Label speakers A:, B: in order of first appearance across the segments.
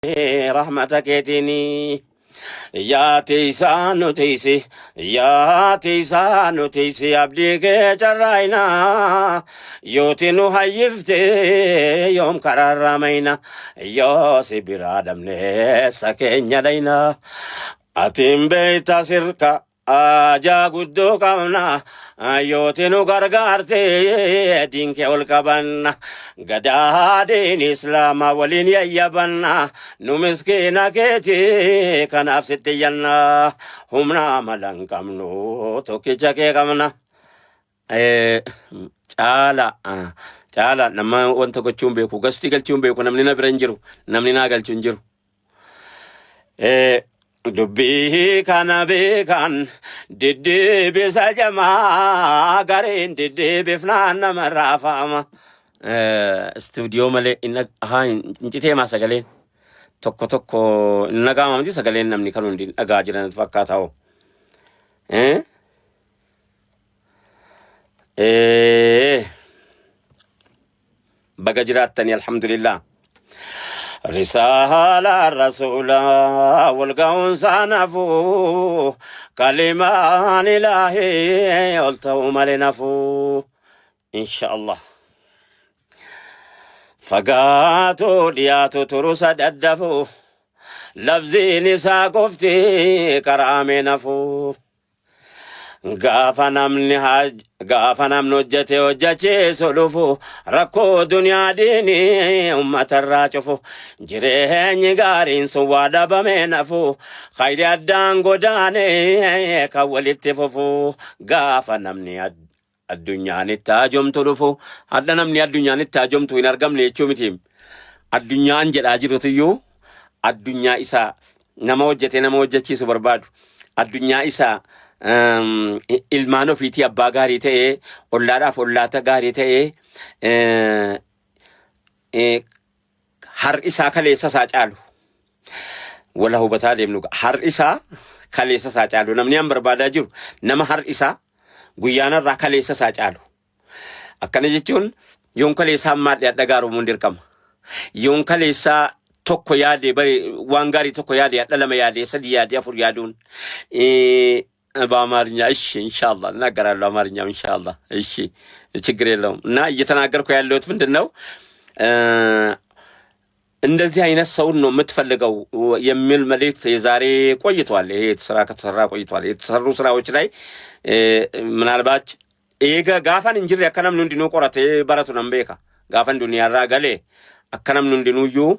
A: Rahmata keetiini. Yaa tiisaa nu tiisi, yaa tiisaa nu tiisi, abdii kee carraayina. Yooti nu hayyifte yoom karaarraa mayna, yoo si biraa dhabne sa keenya dhayna. Atiin beeyta sirka Ajaa guddoo qabna yooti nu gargaarte diin kee ol qabanna gadaa diin islaamaa waliin yayyabanna nu miskiina keeti kanaaf sitti iyyanna humna mala hin qabnu tokkicha kee qabna. Caala caala nama wanta gochuun beeku gastii galchuun beeku namni na bira hin jiru namni naa galchu hin jiru. Dubbii kana beekan deddeebisa jamaa gareen deddeebifnaan nama raafama. Istuudiyoo malee haa hin citeemaa sagaleen tokko tokko hin dhaga'ama miti sagaleen namni kan hundi hin dhagaa jiran fakkaata hoo. Eh? Eh. Baga jiraattanii alhamdulillah. Risaalaa rasuulaa wal ga'uunsaa nafuu kalimaan ilaahii ol ta'uu malee nafuu insha Allah. Fagaatu dhiyaatu turusa daddafuu lafziin isaa qofti karaamee nafuu. Gaafa namni gaafa namni hojjete hojjechiisu dhufu rakkoo duniyaa diinii uummatarraa cufu jireenyi gaariin sun waa dhabamee nafu khayri addaan godaanee kan walitti fufu gaafa namni addunyaan itti haajomtu dhufu hadha namni addunyaan itti haajomtu hin argamne jechuu miti addunyaan jedhaa jirutuyyuu addunyaa isaa nama hojjetee nama hojjechiisu barbaadu addunyaa isaa ilmaan ofiitii abbaa gaarii ta'ee ollaadhaaf ollaata gaarii ta'ee har'i isaa kaleessa isaa caalu wala hubataa deemnu har'i isaa kaleessa isaa caalu namni an barbaadaa jiru nama har'i isaa guyyaanarraa kaleessa isaa caalu. Akkana jechuun yoon kaleessaa ammaadhe hadha gaaroomuun dirqama. Yoon kaleessaa tokko yaade bari waan gaarii tokko yaade hadha lama yaade sadi yaade afur yaaduun በአማርኛ እሺ፣ ኢንሻአላህ እናገራለሁ። አማርኛም ኢንሻአላህ እሺ፣ ችግር የለውም። እና እየተናገርኩ ያለሁት ምንድን ነው እንደዚህ አይነት ሰውን ነው የምትፈልገው የሚል መልእክት የዛሬ ቆይቷል። ይሄ ስራ ከተሰራ ቆይቷል። የተሰሩ ስራዎች ላይ ምናልባት eega gaafan hin jirre akka namni hundinuu qoratee baratu nan beeka. Gaafan duniyaarraa galee akka namni hundinuuyyuu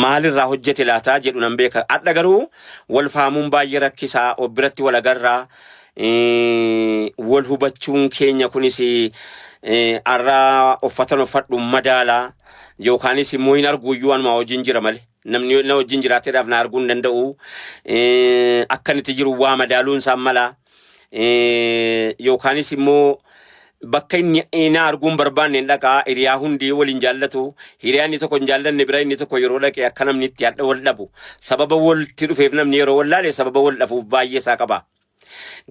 A: maalirraa hojjete laataa jedhu nan beeka. Hadha garuu wal faamuun baay'ee rakkisaa of biratti wal agarraa wal hubachuun keenya kunis har'a uffatan uffadhu madaalaa yookaanis immoo hin arguuyyuu anuma wajjin jira malee. Namni na wajjin jiraateedhaaf na arguu hin danda'u. Akka inni itti jiru waa madaaluun isaan mala. Yookaanis immoo bakka inni na arguu hin barbaanne hin dhaqaa. Hiriyaa hundi waliin jaallatu. Hiriyaa inni tokko hin jaallanne bira inni tokko yeroo dhaqe akka namni itti hadha wal dhabu. Sababa walitti dhufeef namni yeroo wallaale sababa wal dhafuuf baay'ee isaa qaba.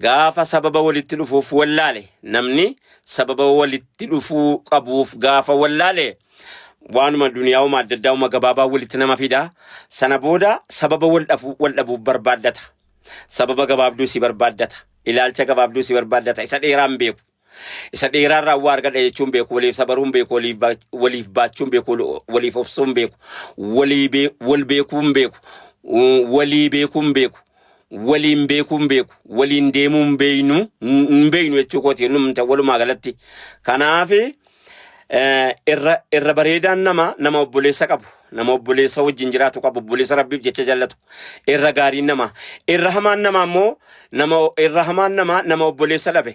A: Gaafa sababa walitti dhufuuf wallaale namni sababa walitti dhufuu qabuuf gaafa wallaale waanuma duniyaa'uma adda addaa'uma gabaabaa walitti nama fida. Sana booda sababa wal dhafuu wal dhabuuf barbaaddata. Sababa gabaabduu si barbaaddata. Ilaalcha gabaabduu si barbaaddata. Isa dheeraa hin beeku. Isa dheeraarraa waa argadha jechuun beeku. Waliif sabaruun beeku. Waliif baachuun beeku. Waliif obsuun beeku. Wal beekuun beeku. Walii beekuun beeku. Waliin beekuun beeku. Waliin deemuun beeynu hin beeynu jechuu kooti numta walumaa galatti. Kanaaf irra bareedaan nama nama obboleessa qabu nama obboleessa wajjin jiraatu qabu obboleessa rabbiif jecha jallatu irra gaariin nama irra hamaan nama ammoo nama irra hamaan nama nama obboleessa dhabe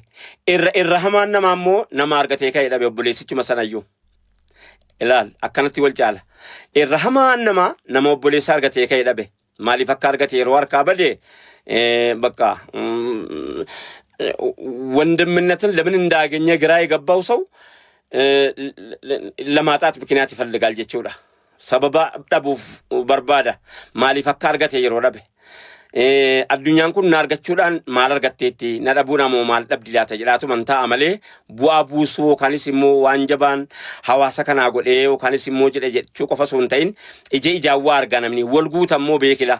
A: irra irra hamaan nama ammoo nama argatee ka'e dhabe obboleessichuma sanayyuu ilaal akkanatti wal caala irra hamaan nama nama obboleessa argatee ka'e dhabe maaliif akka argate yeroo harkaa bade በቃ ወንድምነትን ለምን እንዳገኘ ግራ የገባው ሰው ለማጣት ምክንያት ይፈልጋል jechuudha. Sababa dhabuuf barbaada. Maaliif akka argate yeroo dhabe. Addunyaan kun na argachuudhaan maal argatteetti, na dhabuun ammoo maal dhabdi laata jedhaatuman ta'a malee bu'aa buusuu yookaanis immoo waan jabaan hawaasa kanaa godhee yookaanis immoo jedhe jechuu qofa osoo hin ta'in ija ijaan waa argaa namni wal guuta immoo beekila.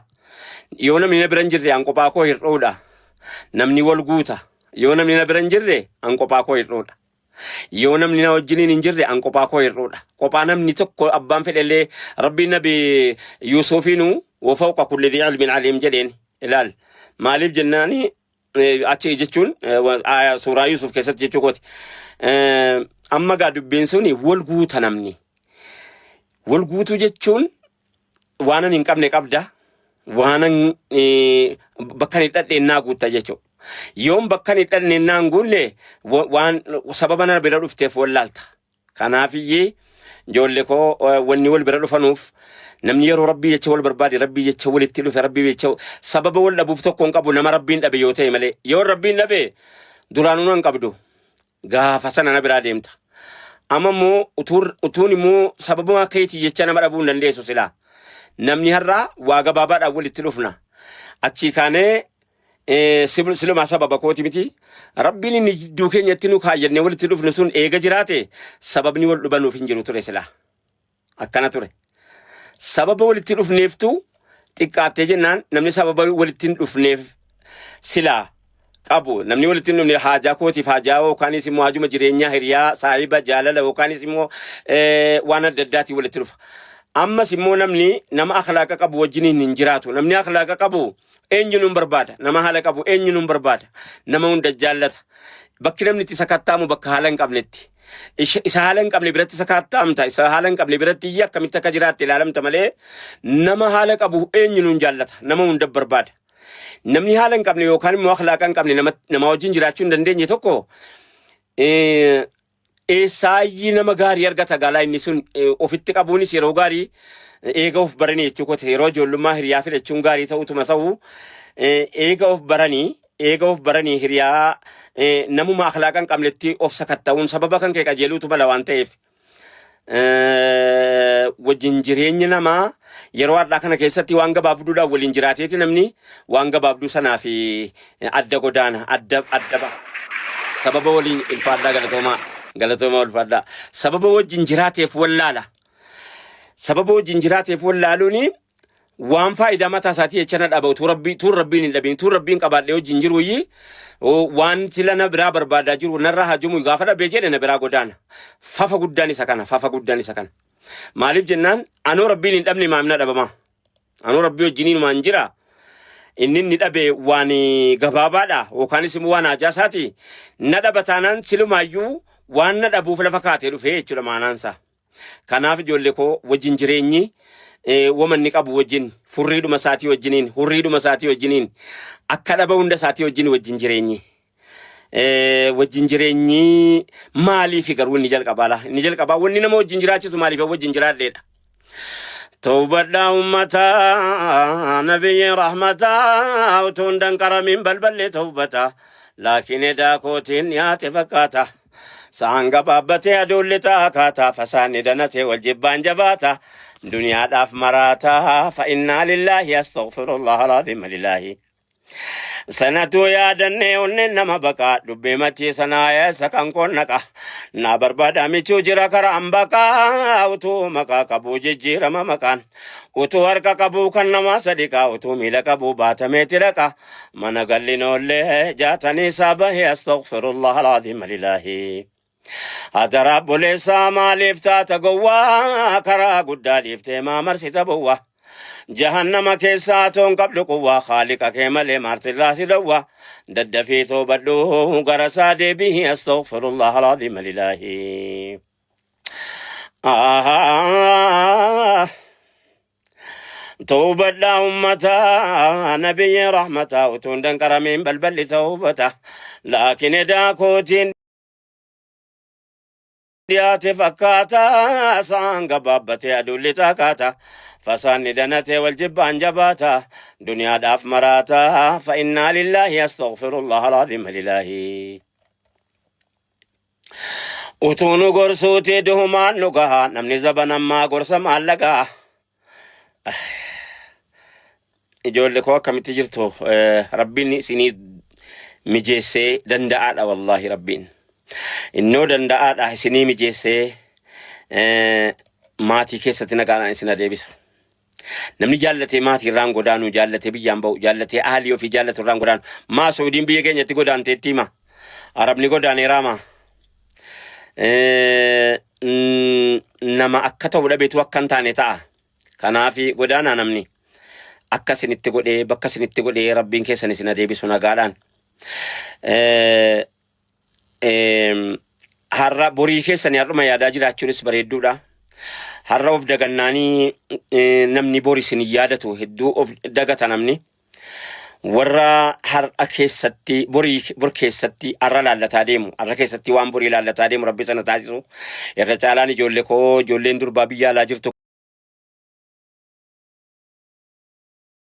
A: Yoo namni na bira hin jirre an qophaa koo hir'uudha. Namni wal guuta. Yoo namni na bira hin jirre an qophaa koo hir'uudha. Yoo namni na wajjiniin hin jirre an qophaa koo hir'uudha. Qophaa namni tokko abbaan fedhellee Rabbiin nabi Yuusufiinu wa fawqa kulli dhii ilmin aliim jedheen ilaal. Maaliif jennaani achi jechuun suuraa Yuusuf keessatti jechuu kooti. Amma gaa dubbiin suni wal guuta namni. Wal guutuu jechuun waanan hin qabne qabda waanan bakka hin dhadheen naa guutta jechuudha. Yoon bakka hin dhadheen naa hin guunne waan sababa na bira dhufteef wallaalta. Kanaafiyyee ijoollee koo wanni wal bira dhufanuuf namni yeroo rabbii jecha wal barbaade rabbii jecha walitti dhufe rabbii jecha sababa wal dhabuuf tokko hin qabu nama rabbiin dhabe yoo ta'e malee yoo rabbiin dhabe duraanuu nan qabdu gaafa sana na biraa deemta. Amma immoo utuun immoo sababuma keetii jecha nama dhabuu hin dandeessu silaa. Namni har'aa waa gabaabaadhaan walitti dhufna. Achii kaanee silumaa sababa kooti miti. Rabbiin inni jidduu keenyatti nu kaayyannee walitti dhufnu sun eega jiraate sababni wal dhubanuuf hin jiru ture silaa. Akkana ture. Sababa walitti dhufneeftu xiqqaattee jennaan namni sababa walitti hin dhufneef silaa qabu. Namni walitti hin dhufne haajaa kootiif haajaa yookaanis immoo haajuma jireenyaa hiriyaa saahiba jaalala yookaanis immoo waan adda addaatiin walitti dhufa. Ammas immoo namni nama akhlaaqa qabu wajjiniin hin jiraatu. Namni akhlaaqa qabu eenyuun barbaada. Nama haala qabu eenyuun barbaada. Nama hunda jaallata. Bakki namni itti sakattaamu bakka haala hin qabnetti. Isa haala hin qabne biratti sakatta'amta. Isa haala hin qabne biratti iyyee akkamitti akka jiraatte ilaalamta malee nama haala qabu eenyuun jaallata. Nama hunda barbaada. Namni haala hin qabne yookaan immoo akhlaaqa hin qabne nama wajjin jiraachuu hin dandeenye tokko eessaayyii nama gaarii argata gaalaa inni sun ofitti qabuunis yeroo gaarii eega of baranii jechuu kooti yeroo ijoollummaa hiriyaa filachuun gaarii ta'utuma ta'u eega of baranii eega of baranii hiriyaa namuma akhlaaqa hin qabnetti of sakatta'uun sababa kan kee qajeeluutu mala waan ta'eef. Wajjin jireenya namaa yeroo har'aa kana keessatti waan gabaabduudhaan waliin jiraateeti namni waan gabaabduu sanaa fi adda godaana adda adda ba'a. Sababa waliin ulfaadhaa galatoomaa galatoomaa ulfaadhaa sababa wajjin jiraateef wallaala. Sababa wajjin jiraateef wallaaluuni waan faayidaa mataa isaatii jecha na dhaba utuu rabbii tuun rabbiin hin dhabin tuun rabbiin qabaadhee wajjin jiruuyyi waan sila na biraa barbaadaa jiru narra hajumu gaafa dhabee jedhe na biraa godaana. Fafa guddaan isa kana fafa guddaan isa kana. Maaliif jennaan anoo rabbiin hin dhabne maamna dhabamaa. Anoo rabbii wajjiniin waan jira. Inni inni dhabe waan gabaabaadha yookaanis immoo waan haajaa isaati. Na dhaba taanaan silumaayyuu waan na dhabuuf lafa kaatee dhufee jechuudha maanaansaa. Kanaaf ijoollee koo wajjin jireenyi wamanni qabu wajjin furriidhuma isaatii wajjiniin hurriidhuma isaatii wajjiniin akka dhaba hunda isaatii wajjin wajjin jireenyi. Wajjin jireenyi maaliif garuu inni jalqabaa laa inni jalqabaa wanni nama wajjin jiraachisu maaliif wajjin jiraadheedha. Tawbadhaa ummataa nabiyyi rahmataa utuun danqaramiin balballi tawbataa laakiin edaa kootiin dhiyaate fakkaata. Sa'aan gabaabbatee aduun lixaa kaataa fasaanni danatee wal jibbaan jabaata duniyaadhaaf maraataa fa innaa lillaahi astaghfirullah alazim lillaahi. Sanatuu yaadannee onneen nama baqaa dubbii machii sanaa eessa kan koon naqa naa barbaada michuu jira karaan baqaa utuu maqaa qabuu jijjiirama maqaan utuu harka qabuu kan namaa sadiqaa utuu miila qabuu baatameeti dhaqa Mana gallinollee jaatanii isaa bahe astaghfirullah alazim lilaahi. Hadara obboleessaa maaliif taata gowwaa karaa guddaa dhiiftee maa marsita bowwa. Jahannama keessaa toon qabdu quwwaa khaaliqa kee malee maartirraa si dhowwa. Daddafii toobadhu gara isaa deebihi astaghfirullah alazim lilaahi. Ah. Tawbadhaa ummataa nabiyyi rahmataa utuun danqaramiin balballi tawbata laakiin edaa kootiin dhiyaate fakkaata sa'aan gabaabbatee aduun lixaa kaata fasaanni danatee wal jibbaan jabaata duniyaadhaaf maraata fa innaa lillaahi astaghfirullah alazim lillaahi. Utuu nu gorsuuti duhumaan nu gaha namni zaban ammaa gorsa maallaqa. Ijoollee koo, akkamitti jirtu? Rabbiin isinii mijeessee danda'aadha, wallaahi Rabbiin. Innoo danda'aadha, isinii mijeessee maatii keessatti nagaadhaan isin adeebisu. Namni jaallatee maatii irraan godaanu, jaallatee biyyaan ba'u, jaallatee ahalii ofii jaallatu irraan godaanu. Maa Suudiin biyya keenyatti godaanteetti hima. Arabni godaaneeraa maa. Nama akka ta'u dhabeetu akka hin taane ta'a. Kanaaf godaanaa namni. Akka isinitti godhee, bakka isinitti godhee, Rabbiin keessan isin adeebisu nagaadhaan. Har'a borii keessanii har'uma yaadaa jiraachuunis bareedduudha. Har'a of dagannaanii namni bori isin hin yaadatu, hedduu of dagata namni. Warra har'a keessatti borii bor keessatti har'a laallataa deemu, har'a keessatti waan borii laallataa deemu Rabbi sana taasisu. Irra caalaan ijoollee koo, ijoolleen durbaa biyya alaa jirtu.